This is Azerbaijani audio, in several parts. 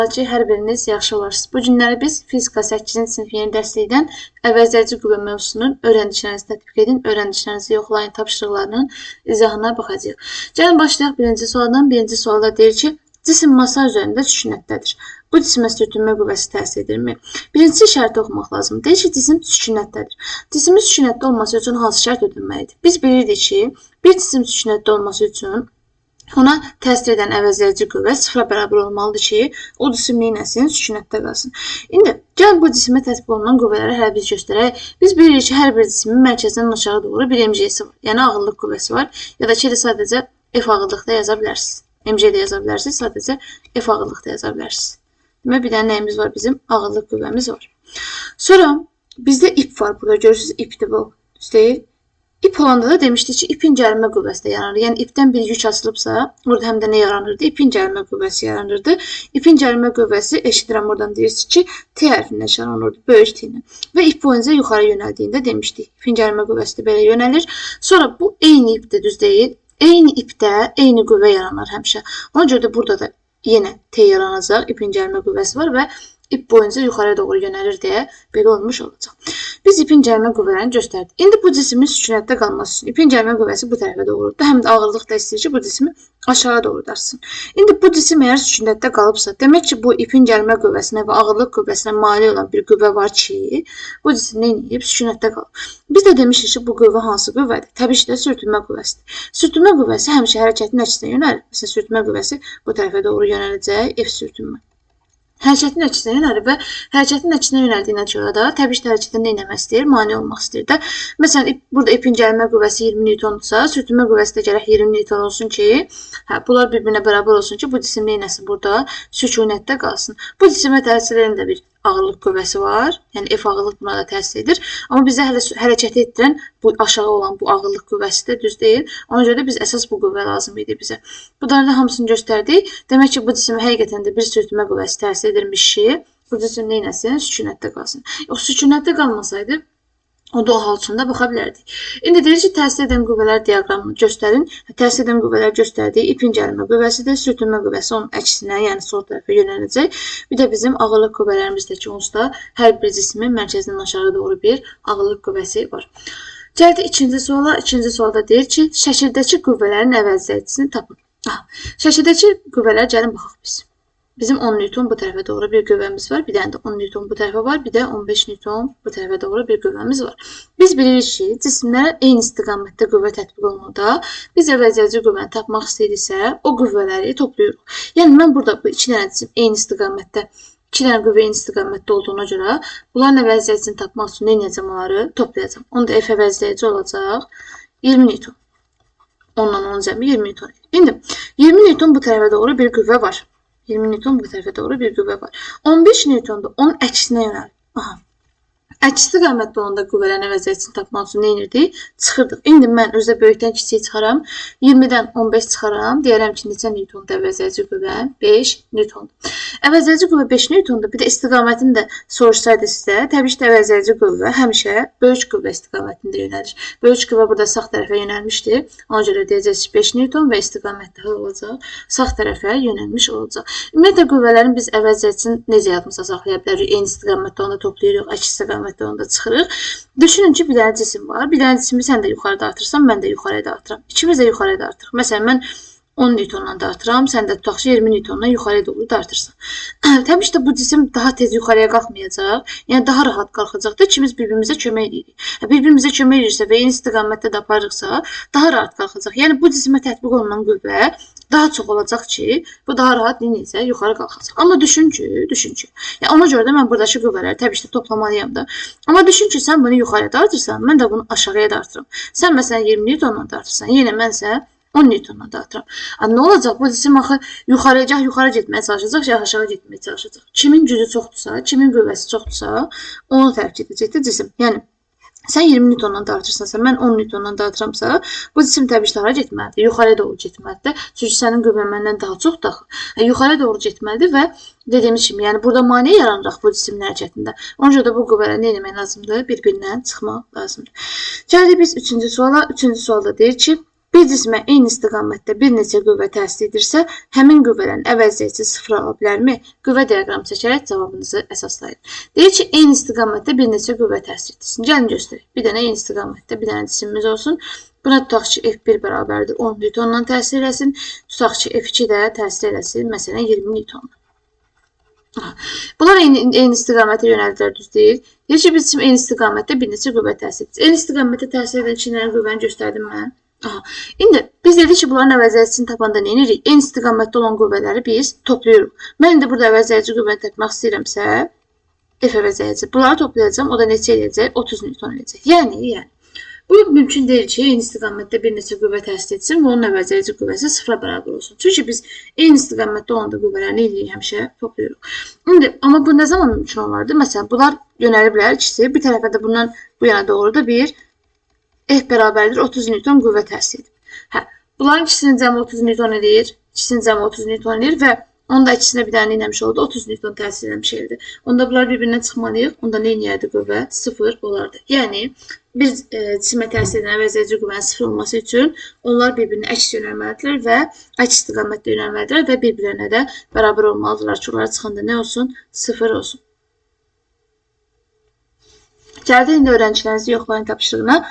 Ki, hər biriniz yaxşı olarsınız. Bu günləri biz fizika 8-ci sinif yeni dərslikdən əvəzedici qüvvə mövzusunun öyrəndiklərinizi tətbiq edin, öyrəndiklərinizi yoxlayın tapşırıqlarının izahına baxacağıq. Gəlin başlayaq birinci sualdan. Birinci sualda deyir ki, cisim masa üzərində sükunətdədir. Bu cisimə sürtünmə qüvvəsi təsir edirmi? Birincisi şərti oxumaq lazımdır. Deyir ki, cisim sükunətdədir. Cismin sükunətdə olması üçün hansı şərt ödənməlidir? Biz bilirdik ki, bir cisim sükunətdə olması üçün ona təsir edən əvəzedici qüvvə sıfıra bərabər olmalıdır ki, o cisim neynəsin? Sükunətdə qalsın. İndi gəlin bu cisimə tətbiq olunan qüvvələri hər bir göstərək. Biz bilirik ki, hər bir cismin mərkəzdən aşağı doğru bir mg-si var. Yəni ağırlıq qüvvəsi var. Ya da ki, elə sadəcə F ağırlıqda yaza bilərsiniz. Mg də yaza bilərsiniz, sadəcə F ağırlıqda yaza bilərsiniz. Demək, bir dənə nəyimiz var bizim? Ağırlıq qüvvəmiz var. Sonra bizdə ip var. Burada görürsünüz, ipdir bu. Düz deyil. İp olanda da demişdik ki, ipin gəlmə qüvvəsi də yaranır. Yəni ipdən bir yük açılıbsa, orada həm də nə yaranırdı? İpin gəlmə qüvvəsi yaranırdı. İpin gəlmə qüvvəsi eşidirəm oradan deyirsiniz ki, T hərfindən nişan olunurdu, böyük T ilə. Və ip boyunca yuxarı yönəldiyində demişdik, İpin gəlmə qüvvəsi də belə yönəlir. Sonra bu eyni ipdir, düz deyil. Eyni ipdə eyni qüvvə yaranır həmişə. Ona görə də burada da yenə T yaranacaq, ipin gəlmə qüvvəsi var və ip boyunca yuxarıya doğru yönəlir deyə belə olmuş olacaq. Biz ipin gəlmə qüvvələrini göstərdik. İndi bu cismin sükunətdə qalması üçün ipin gəlmə qüvvəsi bu tərəfə doğrudur. Həm də ağırlıq da istəyir ki, bu cismi aşağı doğru dartsın. İndi bu cisim əgər sükunətdə qalıbsa, demək ki, bu ipin gəlmə qüvvəsinə və ağırlıq qüvvəsinə malik olan bir qüvvə var ki, bu cisim nə edib? Sükunətdə qalıb. Biz də demişik ki, bu qüvvə hansı qüvvədir? Təbii ki də sürtünmə qüvvəsidir. Sürtünmə qüvvəsi həmişə hərəkətin əksinə yönəlir. Məsələn, sürtünmə qüvvəsi bu tərəfə doğru yönələcək, F sürtünmə. Hərəkətin əksinə yönəlir və hərəkətin əksinə yönəldiyinə görə də təbii ki, hərəkətə nə etmək istəyir? Mane olmaq istəyir də. Məsələn, burada ipin gəlmə qüvvəsi 20 Newtondursa, sürtünmə qüvvəsi də gərək 20 Newton olsun ki, hə, bunlar bir-birinə bərabər olsun ki, bu cisim nə etsin burada? Sükunətdə qalsın. Bu cisimə təsir edən də bir ağırlıq qüvvəsi var. Yəni F ağırlıq buna da təsir edir. Amma bizə hələ hərəkəti etdirən bu aşağı olan bu ağırlıq qüvvəsi də düz deyil. Ona görə də biz əsas bu qüvvə lazım idi bizə. Bunların da hamısını göstərdik. Demək ki, bu cisimə həqiqətən də bir sürtünmə qüvvəsi təsir edirmiş ki, bu cisim nə etsin? Sükunətdə qalsın. Yox, sükunətdə qalmasaydı, o da o hal üçün də baxa bilərdik. İndi deyir ki, təsir edən qüvvələr diaqramını göstərin. Təsir edən qüvvələr göstərdiyi ipin gəlmə qüvvəsidir, sürtünmə qüvvəsi onun əksinə, yəni sol tərəfə yönələcək. Bir də bizim ağırlıq qüvvələrimizdəki onsuz da hər bir cismin mərkəzindən aşağı doğru bir ağırlıq qüvvəsi var. Gəldik ikinci suala. İkinci sualda deyir ki, şəkildəki qüvvələrin əvəzləyicisini tapın. Aha, şəkildəki qüvvələr gəlin baxaq biz. Bizim 10 Newton bu tərəfə doğru bir qüvvəmiz var. Bir dənə də 10 Newton bu tərəfə var. Bir də 15 Newton bu tərəfə doğru bir qüvvəmiz var. Biz bilirik ki, cisimlərə eyni istiqamətdə qüvvə tətbiq olunanda biz əvəzedici qüvvəni tapmaq istəyiriksə, o qüvvələri toplayırıq. Yəni mən burada bu iki dənə cisim eyni istiqamətdə, iki dənə qüvvə eyni istiqamətdə olduğuna görə bunların əvəzedicisini tapmaq üçün nə edəcəm onları? Toplayacağam. Onda F əvəzedici olacaq 20 Newton. 10-dan 10 cəmi 20 Newton. İndi 20 Newton bu tərəfə doğru bir qüvvə var. 20 Newton bu tərəfə doğru bir qüvvə var. 15 Newton da onun əksinə yönəlir. Aha. Əks istiqamətdə olanda qüvvələrin əvəzedicisini tapmaq üçün nə edirdik? Çıxırdıq. İndi mən özdə böyükdən kiçiyi çıxaram. 20-dən 15 çıxaram. Deyərəm ki, neçə Newtondur əvəzedici qüvvə? 5 Newtondur. Əvəzedici qüvvə 5 Newtondur. Bir də istiqamətini də soruşsaydı sizə, təbii ki, əvəzedici qüvvə həmişə böyük qüvvə istiqamətində yönəlir. Böyük qüvvə burada sağ tərəfə yönəlmişdi. Ona görə deyəcəyik ki, 5 Newton və istiqamət daha olacaq. Sağ tərəfə yönəlmiş olacaq. Ümumiyyətlə, qüvvələrin biz əvəzedicisini necə yadımıza saxlaya bilərik? Eyni istiqamətdə onu toplayırıq, əks istiqamətdə onu da çıxırıq. Düşünün ki, bir dənə cisim var. Bir dənə cismi sən də yuxarı dartırsan, mən də yuxarıya dartıram. İkimiz də yuxarıya dartırıq. Məsələn, mən 10 Newtondan dartıram, sən də tutaq ki, 20 Newtondan yuxarıya doğru dartırsan. Təbii ki də bu cisim daha tez yuxarıya qalxmayacaq. Yəni daha rahat qalxacaqdır. İkimiz bir-birimizə kömək edirik. Bir-birimizə kömək edirsə və eyni istiqamətdə də aparırıqsa, daha rahat qalxacaq. Yəni bu cisimə tətbiq olunan qüvvə daha çox olacaq ki, bu daha rahat necə yuxarı qalxacaq. Amma düşün ki, yəni ona görə də mən buradakı qüvvələri təbii ki də toplamalıyam da. Amma düşün ki, sən bunu yuxarıya dartırsan, mən də bunu aşağıya dartıram. Sən məsələn 20 Newtondan dartırsan, yenə mən isə 10 Newtondan dartıram. Nə olacaq? Bu cisim axı yuxarıya yuxarı getməyə çalışacaq, ya aşağı getməyə çalışacaq. Kimin gücü çoxdursa, kimin qüvvəsi çoxdursa, ona tərəf gedəcəkdir cisim. Yəni sən 20 Newtondan dartırsansa, mən 10 Newtondan dartıramsa, bu cisim təbii ki, hara getməlidir? Yuxarıya doğru getməlidir. Çünki sənin qüvvən məndən daha çoxdur axı. Yuxarıya doğru getməlidir və dediyimiz kimi, yəni burada mane yaranır bu cismin hərəkətində. Ona görə də bu qüvvələri nə etmək lazımdır? Bir-birindən çıxmaq lazımdır. Gəldik biz üçüncü suala. Üçüncü sualda deyir ki, Bir cismə eyni istiqamətdə bir neçə qüvvə təsir edirsə, həmin qüvvələrin əvəzləyicisi sıfır ola bilərmi? Qüvvə diaqramı çəkərək cavabınızı əsaslayın. Deyir ki, eyni istiqamətdə bir neçə qüvvə təsir etsin. Gəlin göstərək. Bir dənə eyni istiqamətdə bir dənə cisimimiz olsun. Buna tutaq ki, F1 bərabərdir 10 Newtondan təsir eləsin. Tutaq ki, F2 də təsir eləsin, məsələn, 20 Newtondan. Bunlar eyni istiqamətə yönəldilər, düz deyil. Deyir ki, biz cisim eyni istiqamətdə bir neçə qüvvə təsir edir. Eyni istiqamətdə təsir edən iki dənə qüvvəni göstərdim mən. Aha. İndi biz dedik ki, bunların əvəzləyicisini tapanda nə edirik? Eyni istiqamətdə olan qüvvələri biz toplayırıq. Mən indi burada əvəzləyici qüvvəni tapmaq istəyirəmsə, F əvəzləyici. Bunları toplayacağam. O da neçə eləyəcək? 30 Newton eləyəcək. Yəni bu mümkün deyil ki, eyni istiqamətdə bir neçə qüvvə təsir etsin və onun əvəzləyici qüvvəsi sıfıra bərabər olsun. Çünki biz eyni istiqamətdə olanda qüvvələri nə edirik? Həmişə toplayırıq. İndi, amma bu nə zaman mümkün olardı? Məsələn, bunlar yönəliblər ikisi. Bir tərəfə də bundan bu yana doğru da bir F bərabərdir 30 Newton qüvvə təsir edib. Hə, bunların ikisinin cəmi 30 Newton eləyir. İkisinin cəmi 30 Newton eləyir və onda ikisinə bir dənə eləmiş oldu? 30 Newton təsir eləmiş oldu. Onda bunlar bir-birindən çıxmalıyıq. Onda nə eləyərdi qüvvə? 0 olardı. Yəni, bir cisimə təsir edən əvəzləyici qüvvənin 0 olması üçün onlar bir-birinə əks yönəlməlidirlər və əks istiqamətdə yönəlməlidirlər və bir-birlərinə də bərabər olmalıdırlar ki, onlara çıxanda nə olsun? 0 olsun. Gəldik indi öğrencilərinizi yoxlayın tapşırığına.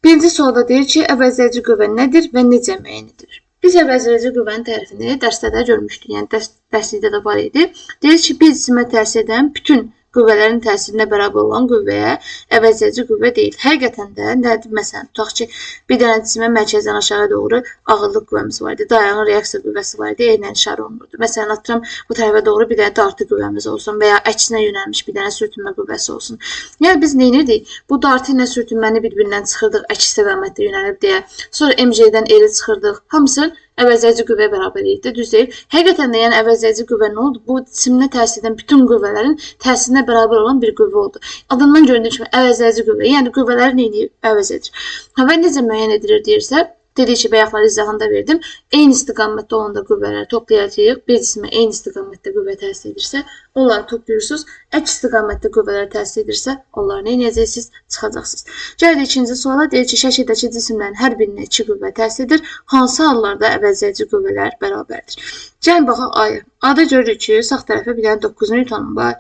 Birinci sualda deyir ki, əvəzləyici qüvvə nədir və necə müəyyən edilir? Biz əvəzləyici qüvvənin tərifini dərsdə də görmüşdük, yəni dərslikdə də var idi. Deyir ki, bir cisimə təsir edən bütün qüvvələrin təsirinə bərabər olan qüvvəyə əvəzləyici qüvvə deyil. Həqiqətən də nədir? Məsələn, tutaq ki, bir dənə cisimə mərkəzdən aşağı doğru ağırlıq qüvvəmiz var idi, dayanıq reaksiya qüvvəsi var idi, eyni işarə olunurdu. Məsələn, atıram, bu tərəfə doğru bir dənə dartı qüvvəmiz olsun və ya əksinə yönəlmiş bir dənə sürtünmə qüvvəsi olsun. Yəni, biz nə edirdik? Bu dartı ilə sürtünməni bir-birindən çıxırdıq, əks istiqamətdə yönəlib deyə. Sonra MJ-dən L-i çıxırdıq. Hamısı əvəzləyici qüvvəyə bərabər idi, düz deyil. Həqiqətən də, yəni əvəzləyici qüvvə nə oldu? Bu cisimə təsir edən bütün qüvvələrin təsirinə bərabər olan bir qüvvə oldu. Adından göründüyü kimi əvəzləyici qüvvə, yəni qüvvələri nə edir? Əvəz edir. Ha, və necə müəyyən edilir deyirsə, dediyi ki, bayaqlar izahını da verdim. Eyni istiqamətdə olanda qüvvələri toplayacağıq. Bir cisimə eyni istiqamətdə qüvvə təsir edirsə, onları toplayırsınız. Əks istiqamətdə qüvvələr təsir edirsə, onları nə edəcəksiniz? Çıxacaqsınız. Gəldik ikinci suala. Deyir ki, şəkildəki cisimlərin hər birinə iki qüvvə təsir edir. Hansı hallarda əvəzləyici qüvvələr bərabərdir? Gəlin baxaq A-ya. A-da görürük ki, sağ tərəfə bir dənə 9 Newtonum var.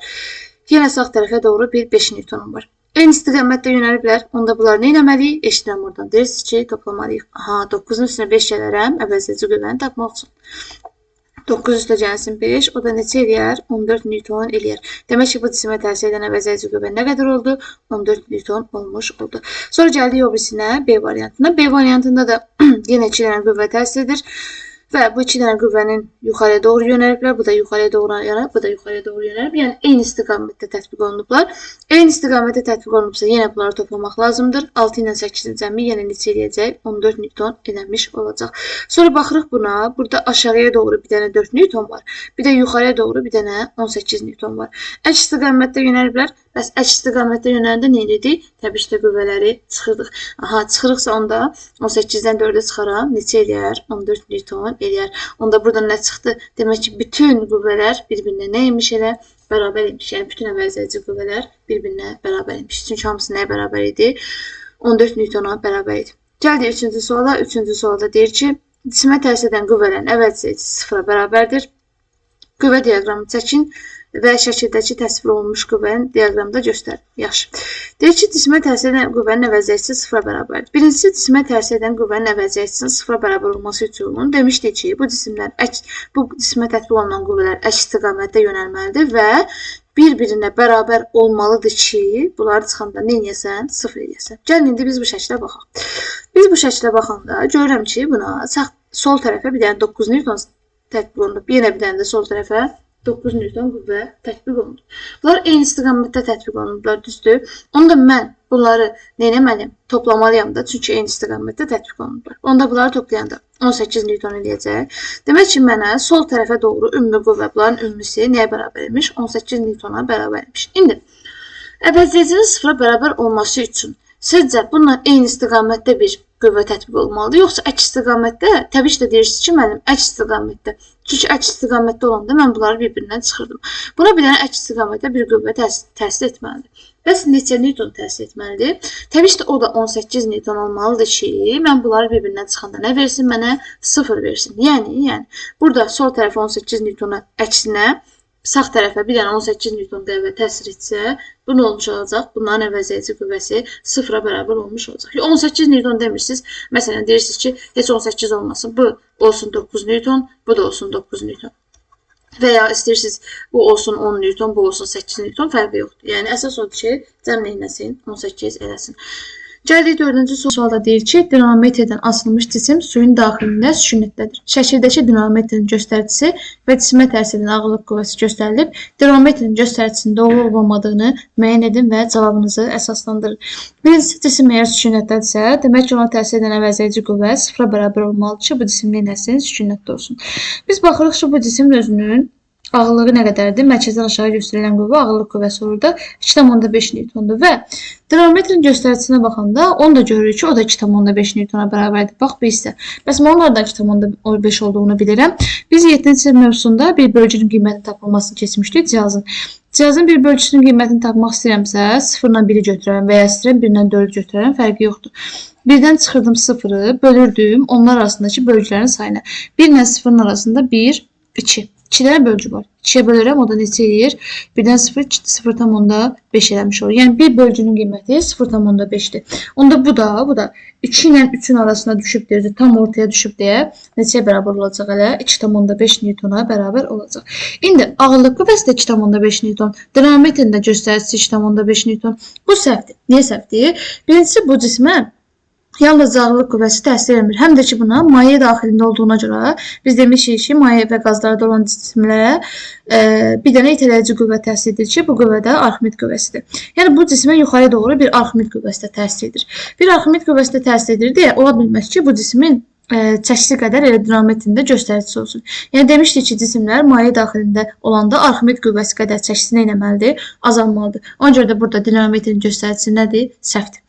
Yenə sağ tərəfə doğru bir 5 Newtonum var. Eyni istiqamətdə yönəliblər. Onda bunları nə eləməliyik? Eşidirəm oradan. Deyirsiniz ki, toplamalıyıq. Aha, 9-un üstünə 5 gələrəm əvəzləyici qüvvəni tapmaq üçün. 9 üstə gəlsin 5, o da neçə eləyər? 14 Newton eləyər. Demək ki, bu cisimə təsir edən əvəzləyici qüvvə nə qədər oldu? 14 Newton olmuş oldu. Sonra gəldik o birisinə, B variantına. B variantında da yenə 2 dənə qüvvə təsir edir. Və bu iki dənə qüvvənin yuxarıya doğru yönəliblər. Bu da yuxarıya doğru yönəlib, bu da yuxarıya doğru yönəlib. Yəni eyni istiqamətdə tətbiq olunublar. Eyni istiqamətdə tətbiq olunubsa yenə bunları toplamaq lazımdır. 6 ilə 8-in cəmi yenə neçə eləyəcək? 14 Newton eləmiş olacaq. Sonra baxırıq buna. Burada aşağıya doğru bir dənə 4 Newton var. Bir də yuxarıya doğru bir dənə 18 Newton var. Əks istiqamətdə yönəliblər. Bəs əks istiqamətdə yönələndə nə edirik? Təbii ki də qüvvələri çıxırdıq. Aha, çıxırıqsa onda 18-dən 4-ə çıxaram. Neçə eləyər? 14 Newton eləyər. Onda buradan nə çıxdı? Demək ki, bütün qüvvələr bir-birinə nə imiş elə? Bərabər imiş. Yəni, bütün əvəzləyici qüvvələr bir-birinə bərabər imiş. Çünki hamısı nəyə bərabər idi? 14 Newtona bərabər idi. Gəldik üçüncü suala. Üçüncü sualda deyir ki, cisimə təsir edən qüvvələrin əvəzləyicisi sıfıra bərabərdir. Qüvvə diaqramı çəkin və şəkildəki təsvir olunmuş qüvvənin diaqramda göstərin. Yaxşı. Deyir ki, cisimə təsir edən qüvvənin əvəzləyicisi sıfıra bərabərdir. Birincisi, cisimə təsir edən qüvvənin əvəzləyicisinin sıfıra bərabər olması üçün demişdik ki, bu cisimə tətbiq olunan qüvvələr əks istiqamətdə yönəlməlidir və bir-birinə bərabər olmalıdır ki, bunları çıxanda nə eləyəsən? Sıfır eləyəsən. Gəlin indi biz bu şəklə baxaq. Biz bu şəklə baxanda görürəm ki, buna sol tərəfə bir dənə 9 Newton tətbiq olunub, yenə bir dənə də sol tərəfə 9 Newton qüvvə tətbiq olunub. Bunlar eyni istiqamətdə tətbiq olunublar, düzdür? Onda mən bunları nə etməliyəm? Toplamalıyam da, çünki eyni istiqamətdə tətbiq olunublar. Onda bunları toplayanda 18 Newton eləyəcək. Demək ki, mənə sol tərəfə doğru ümumi qüvvə, bunların ümmüsü nəyə bərabər imiş? 18 Newtona bərabər imiş. İndi, əvəzləyicinin sıfıra bərabər olması üçün sizcə bununla eyni istiqamətdə bir qüvvə tətbiq olmalıdır, yoxsa əks istiqamətdə? Təbii ki də deyirsiniz ki, mənim əks istiqamətdə. Çünki əks istiqamətdə olanda mən bunları bir-birindən çıxırdım. Buna bir dənə əks istiqamətdə bir qüvvə təsir etməlidir. Bəs neçə Newton təsir etməlidir? Təbii ki, o da 18 Newton olmalıdır ki, mən bunları bir-birindən çıxanda nə versin mənə? 0 versin. Yəni, burada sol tərəfə 18 Newtona əksinə, sağ tərəfə bir dənə 18 Newton qüvvə təsir etsə, bu nə olmuş olacaq? Bunların əvəzləyici qüvvəsi 0-a bərabər olmuş olacaq. 18 Newton demirsiniz. Məsələn, deyirsiniz ki, heç 18 olmasın. Bu olsun 9 Newton, bu da olsun 9 Newton. Və ya istəyirsiniz, bu olsun 10 Newton, bu olsun 8 Newton, fərqi yoxdur. Yəni, əsas odur ki, cəm neyləsin? 18 eləsin. Gəldik 4-cü sualda deyir ki, dinamometrdən asılmış cisim suyun daxilində sükunətdədir. Şəkildəki dinamometrin göstəricisi və cisimə təsir edən ağırlıq qüvvəsi göstərilib. Dinamometrin göstəricisinin doğru olub olmadığını müəyyən edin və cavabınızı əsaslandırın. Birincisi, cisim əgər sükunətdədirsə, demək ki, ona təsir edən əvəzləyici qüvvə 0-a bərabər olmalıdır ki, bu cisim neyləsin? Sükunətdə olsun. Biz baxırıq ki, bu cisim özünün ağırlığı nə qədərdir? Mərkəzdən aşağı göstərilən qüvvə ağırlıq qüvvəsi olur da 2,5 Newtondur və dinamometrin göstəricisine baxanda onu da görürük ki, o da 2,5 Newtona bərabərdir. Bax bu hissə. Bəs mən onlardan 2,5 olduğunu bilirəm. Biz 7-ci sinif mövzusunda bir bölgünün qiymətinin tapılmasını keçmişdik cihazın. Cihazın bir bölgüsünün qiymətini tapmaq istəyirəmsə 0 ilə 1-i götürərəm və ya istəyirəm 1 ilə 4-ü götürərəm, fərqi yoxdur. 1-dən çıxırdım 0-ı, bölürdüm onlar arasındakı bölgülərin sayına. 1 ilə 0-ın arasında 1, 2. 2 dənə bölgü var. 2-yə bölürəm, o da neçə eləyir? 1-dən 0, 0,5 eləmiş olur. Yəni, bir bölgünün qiyməti 0,5-dir. Onda bu da 2 ilə 3-ün arasına düşüb deyə, tam ortaya düşüb deyə neçəyə bərabər olacaq elə? 2,5 Newtona bərabər olacaq. İndi ağırlıq qüvvəsi də 2,5 Newton. Dinamometrin də göstəricisi 2,5 Newton. Bu səhvdir. Niyə səhvdir? Birincisi, bu cismə yalnız ağırlıq qüvvəsi təsir etmir. Həm də ki, buna maye daxilində olduğuna görə biz demişik ki, maye və qazlarda olan cisimlərə bir dənə itələyici qüvvə təsir edir ki, bu qüvvə də Arximed qüvvəsidir. Yəni, bu cismə yuxarı doğru bir Arximed qüvvəsi də təsir edir. Bir Arximed qüvvəsi də təsir edir deyə ola bilməz ki, bu cismin çəkisi qədər elə dinamometrin də göstəricisi olsun. Yəni, demişdik ki, cisimlər maye daxilində olanda Arximed qüvvəsi qədər çəkisi nə eləməlidir? Azalmalıdır. Ona görə də burada dinamometrin göstəricisi nədir? Səhvdir.